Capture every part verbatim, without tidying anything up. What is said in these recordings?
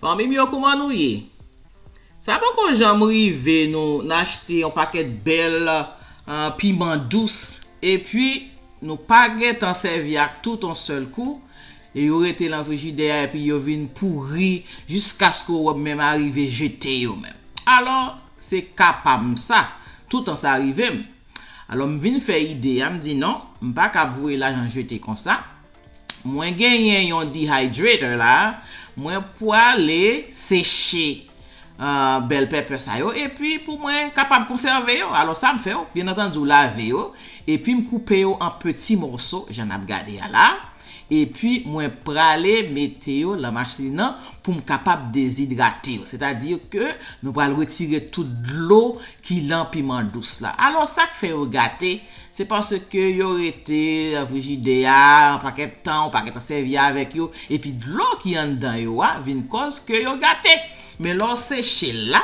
Fanmi m yo, kouman nou ye? Sa poko janm rive nou n achte yon pakèt bèl uh, piman dous, epi nou pa gentan sèvi ak tout yon sèl kou, e yo rete nan frijidè a, epi yo vin pouri jiskaske w menm arive jete yo menm. Alò, se ka pa m sa, toutan sa rive m. Alò, m vin fè ide a, m di non, m pa ka voye lajan jete konsa. Mwen genyen yon dehydrator la, mwen pwale seche uh, bèl pèpè sa yo, epi pou mwen kapab konsève yo. Alò, sa m fè yo, byen antandi, w lave yo, epi m koupe yo an peti mòso, jan n ap gade a la. Epi mwen prale mete yo lan machin nan pou m kapab dezidrate yo. Sètadi ke nou pral retire tout dlo ki lan piman dous la. Alò, sa k fè yo gate, se paske yo rete nan frijidè a yon pakèt tan, yon pakèt tan sèvi avèk yo, epi dlo ki anndan yo a vin kòz ke yo gate. Men lè w seche l la,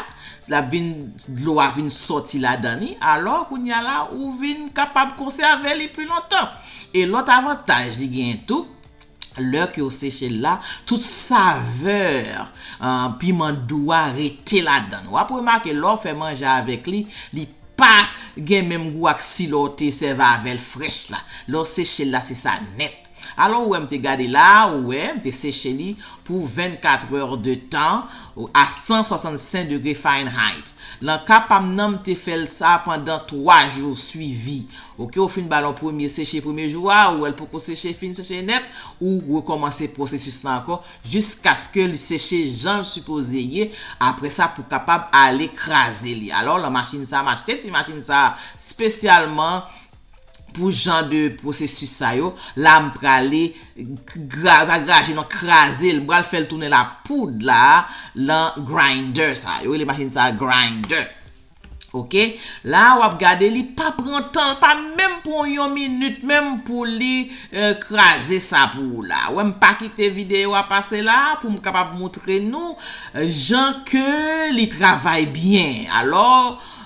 l ap vin, dlo a vin sòti ladan li, alò kounye a la, ou vin kapab konsève li pi lontan. E lòt avantaj li genyen tou, lè ke w seche l la, tout savè uh, piman dou a rete ladan l. W ap remake lè w fè manje avèk li, li pa gen menm gou ak si lè w te sèvi avè l frèch la. Lè w seche l la, se sa nèt. Alò, ou wè m te gade la, ou wè, m te seche li pou vennkat è de tan a san swasannsenk degre Fahrenheit. Lan ka pa m nan, m te fè l sa pandan twa jou swivi. Oke, ou fin ba l yon premye seche premye jou a, ou wè l poko seche, fin seche nèt, ou rekòmanse pwosesis la ankò jiskaske li seche jan l sipoze ye. Apre sa, pou kapab ale kraze li. Alò, lan machin sa, m achte ti machin sa espesyalman pou jan de pwosesis sa yo. La, m prale gra, pa graje non, kraze l. M pral fè l tounen la poud la, lan grinder sa. Yo rele machin sa grinder. Oke? La, w ap gade, li pa pran tan, l pa menm pran yon minit menm pou li eh, kraze sa pou ou la. Wè, m pa kite videyo a pase la pou m kapab moutre nou eh, jan ke li travay byen. Alò,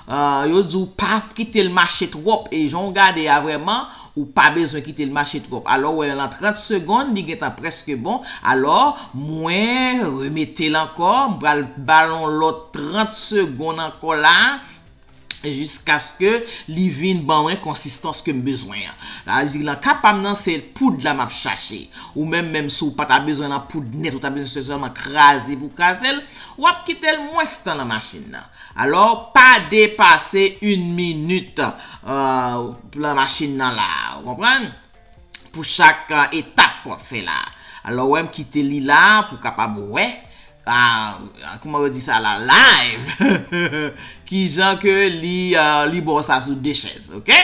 eh, yo di w pa kite l mache twòp. E jan w gade a vrèman, ou pa bezwen kite l mache twòp. Alò, wè, lan trant segonn, li gentan prèske bon. Alò, mwen remete l ankò, m pral ba l yon lòt trant segonn ankò la, jiskaske li vin ban mwen konsistans ke m bezwen an. Sa vle di, lan ka pa m nan, se poud la m ap chache. Ou menm, menm si w pa ta bezwen nan poud nèt, ou ta bezwen sèlman kraze pou kraze l, w ap kite l mwens tan nan machin nan. Alò, pa depase yon minit eh, lan machin nan la, ou konprann? Pou chak eh, etap w ap fè la. Alò, wè, m kite li la pou kapab wè, ah, kouman yo di sa la, live, kijan ke li, eh, li ba w sa sou de chèz, oke?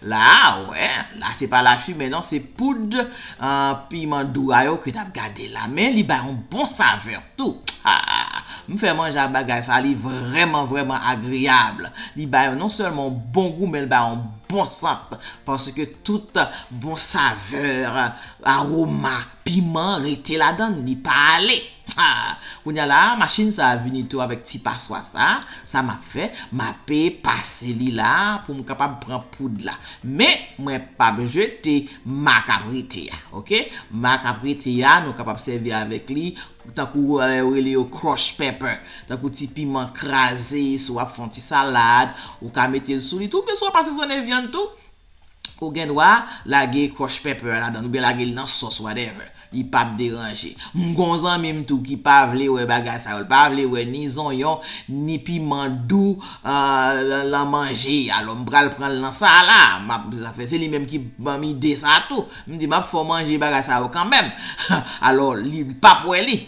La, wè, la se pa lafimen non, se poud eh, piman dou a yo ke n ap gade la. Men li bay yon bon savè tou. Ah, m fè manje ak bagay sa, li vrèman, vrèman agreyab. Li bay non sèlman yon bon gou, men li bay yon bon sant. Paske tout bon savè, aroma, piman rete ladan l, li pa ale. Ah, kounye a la, machin sa a vini tou avèk ti paswa sa. Sa m ap fè, m ap pase li la pou m kapab pran poud la. Men, mwen p ap jete, ma k ap rete a, oke? Ma k ap rete a, nou kapab sèvi avèk li tankou eh, yo rele yo crush pepper, tankou ti piman kraze, si w ap fè yon ti salad, ou ka mete l sou li tou, oubyen si w ap asezonnen vyann tou, ou gen dwa lage crush pepper ladan l, oubyen lage l nan sòs, whatever. Li p ap deranje. M gon zanmi m tou ki pa vle wè bagay sa yo. L pa vle wè ni zonyon, ni piman dou eh, lan, lan manje. Alò, m pral pran l nan sa la. M ap, sa fè, se li menm ki ban m ide sa tou. M di, m ap fè w manje bagay sa yo kanmenm. Alò, li p ap wè li.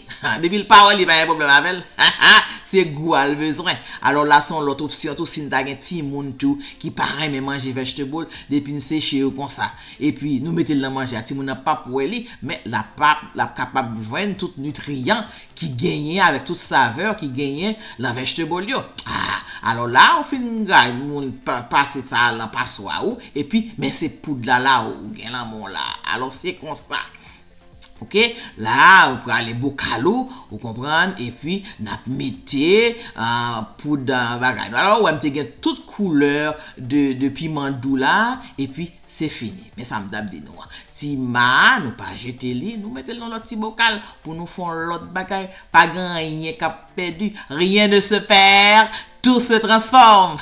Depi l pa wè li, pa gen pwoblèm avè l. Se gou a l bezwen. Alò, la se yon lòt opsyon tou, si n ta gen timoun tou ki pa renmen manje vegetable, depi n seche yo konsa, epi nou mete l nan manje a, timoun nan p ap wè li, men l ap, l ap kapab jwenn tout nitriyan ki genyen avèk tout savè ki genyen nan vegetable yo. Ah, alò la, ou fin gade moun pa, pase sa lan paswa ou, epi, men se poud la la ou gen lan men w la. Alò, se konsa. Ok, la ou prale bokal ou, ou konprann, epi n ap mete ah, poud ah, bagay nou. Alò, ou wè m te gen tout koulè de, de piman dou la, epi se fini. Men sa m t ap di nou an. Ti ma, nou pa jete li, nou mete l nan lòt ti bokal pou nou fè yon lòt bagay. Pa gen anyen k ap pèdi. Rien ne se perd, tout se transforme.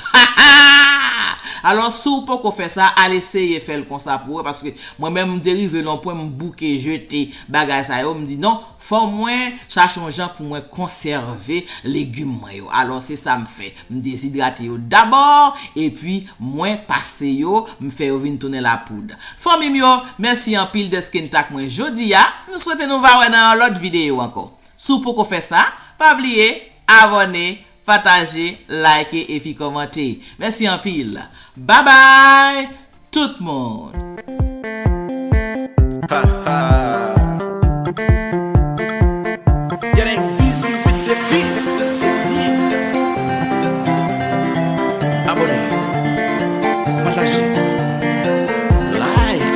Alò, si w poko fè sa, al eseye fè l konsa pou wè, paske mwen menm, m te rive nan pwen m bouke jete bagay sa yo, m di non, fò mwen chache yon jan pou mwen konsève legim mwen yo. Alò, se sa m fè. M dezidrate yo dabò, epi mwen pase yo, m fè yo vin tounen lapoud. Fanmi m yo, mèsi anpil dèske n t ak mwen jodi a. M swete nou va wè nan yon lòt videyo ankò. Si w poko fè sa, pa bliye abòne, pataje, like epi kòmante. Mèsi anpil. Babay tout moun. Ha, ha. Getting busy with the beat. Abòne. Pataje. Like.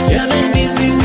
Getting busy with